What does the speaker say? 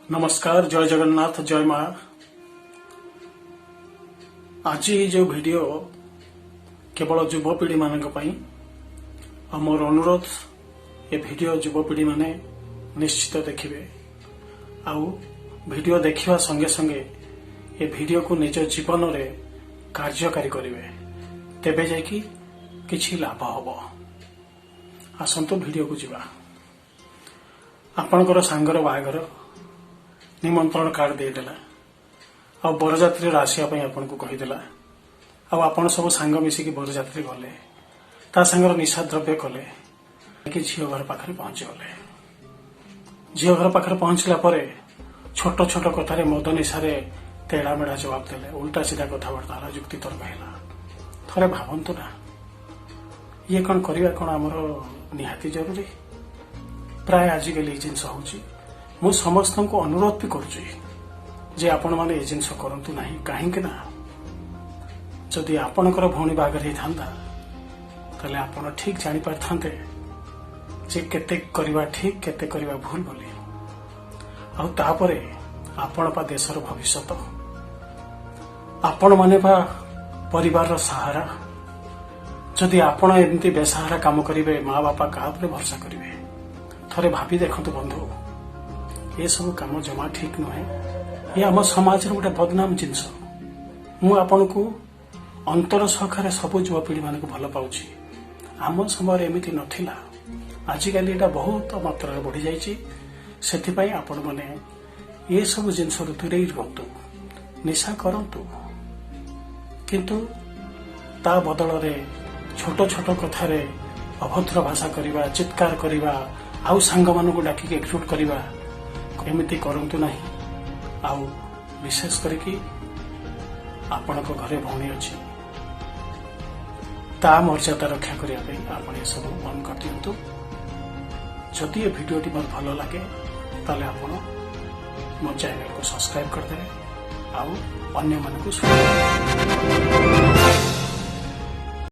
ନମସ୍କାର, ଜୟ ଜଗନ୍ନାଥ, ଜୟ ମା। ଆଜି ଏଇ ଯୋଉ ଭିଡିଓ କେବଳ ଯୁବପିଢ଼ିମାନଙ୍କ ପାଇଁ ଆଉ ମୋର ଅନୁରୋଧ, ଏ ଭିଡିଓ ଯୁବପିଢ଼ିମାନେ ନିଶ୍ଚିତ ଦେଖିବେ ଆଉ ଭିଡିଓ ଦେଖିବା ସଙ୍ଗେ ସଙ୍ଗେ ଏ ଭିଡିଓକୁ ନିଜ ଜୀବନରେ କାର୍ଯ୍ୟକାରୀ କରିବେ, ତେବେ ଯାଇକି କିଛି ଲାଭ ହବ। ଆସନ୍ତୁ, ଭିଡିଓକୁ ଯିବା। ଆପଣଙ୍କର ସାଙ୍ଗର ବାହାଘର ନିମନ୍ତ୍ରଣ କାର୍ଡ ଦେଇଦେଲା ଆଉ ବରଯାତ୍ରୀରେ ଆସିବା ପାଇଁ ଆପଣଙ୍କୁ କହିଦେଲା। ଆଉ ଆପଣ ସବୁ ସାଙ୍ଗ ମିଶିକି ବରଯାତ୍ରୀ ଗଲେ, ତା ସାଙ୍ଗର ନିଶା ଦ୍ରବ୍ୟ କଲେ କି ଝିଅ ଘର ପାଖରେ ପହଞ୍ଚିଗଲେ। ଝିଅ ଘର ପାଖରେ ପହଞ୍ଚିଲା ପରେ ଛୋଟ ଛୋଟ କଥାରେ ମଦ ନିଶାରେ ତେଢ଼ା ମେଢ଼ା ଜବାବ ଦେଲେ, ଉଲ୍ଟା ସିଧା କଥାବାର୍ତ୍ତା ହେଲା, ଯୁକ୍ତି ତର୍କ ହେଲା। ଥରେ ଭାବନ୍ତୁ ନା, ଇଏ କଣ କରିବା କଣ ଆମର ନିହାତି ଜରୁରୀ? ପ୍ରାୟ ଆଜିକାଲି ଏଇ ଜିନିଷ ହଉଛି। ମୁଁ ସମସ୍ତଙ୍କୁ ଅନୁରୋଧ ବି କରୁଛି ଯେ ଆପଣମାନେ ଏ ଜିନିଷ କରନ୍ତୁ ନାହିଁ। କାହିଁକି ନା ଯଦି ଆପଣଙ୍କର ଭଉଣୀ ବାହାଘର ହେଇଥାନ୍ତା, ତାହେଲେ ଆପଣ ଠିକ ଜାଣିପାରିଥାନ୍ତେ ଯେ କେତେ କରିବା ଠିକ, କେତେ କରିବା ଭୁଲ ବୋଲି। ଆଉ ତାପରେ ଆପଣ ପା ଦେଶର ଭବିଷ୍ୟତ, ଆପଣମାନେ ପା ପରିବାରର ସାହାରା। ଯଦି ଆପଣ ଏମିତି ବେସାହାରା କାମ କରିବେ, ମା ବାପା କାହା ଉପରେ ଭରସା କରିବେ? ଥରେ ଭାବି ଦେଖନ୍ତୁ ବନ୍ଧୁ, ଏସବୁ କାମ ଜମା ଠିକ ନୁହେଁ। ଇଏ ଆମ ସମାଜର ଗୋଟେ ବଦନାମ ଜିନିଷ। ମୁଁ ଆପଣଙ୍କୁ ଅନ୍ତର ସହକାରେ ସବୁ ଯୁବପିଢ଼ିମାନଙ୍କୁ ଭଲ ପାଉଛି। ଆମ ସମୟରେ ଏମିତି ନଥିଲା। ଆଜିକାଲି ଏଇଟା ବହୁତ ମାତ୍ରାରେ ବଢ଼ିଯାଇଛି। ସେଥିପାଇଁ ଆପଣମାନେ ଏସବୁ ଜିନିଷରୁ ଦୂରେଇ ରୁହନ୍ତୁ। ନିଶା କରନ୍ତୁ, କିନ୍ତୁ ତା ବଦଳରେ ଛୋଟ ଛୋଟ କଥାରେ ଅଭଦ୍ର ଭାଷା କରିବା, ଚିତ୍କାର କରିବା ଆଉ ସାଙ୍ଗମାନଙ୍କୁ ଡାକିକି ଏକଜୁଟ କରିବା, ଏମିତି କରନ୍ତୁ ନାହିଁ। ଆଉ ବିଶେଷ କରିକି ଆପଣଙ୍କ ଘରେ ଭଉଣୀ ଅଛି, ତା ମର୍ଯ୍ୟାଦା ରକ୍ଷା କରିବା ପାଇଁ ଆପଣ ଏସବୁ ବନ୍ଦ କରିଦିଅନ୍ତୁ। ଯଦି ଏ ଭିଡ଼ିଓଟି ମୋର ଭଲ ଲାଗେ, ତାହେଲେ ଆପଣ ମୋ ଚ୍ୟାନେଲକୁ ସବସ୍କ୍ରାଇବ କରିଦେବେ ଆଉ ଅନ୍ୟମାନଙ୍କୁ ଶୁଣାଇଦେବେ।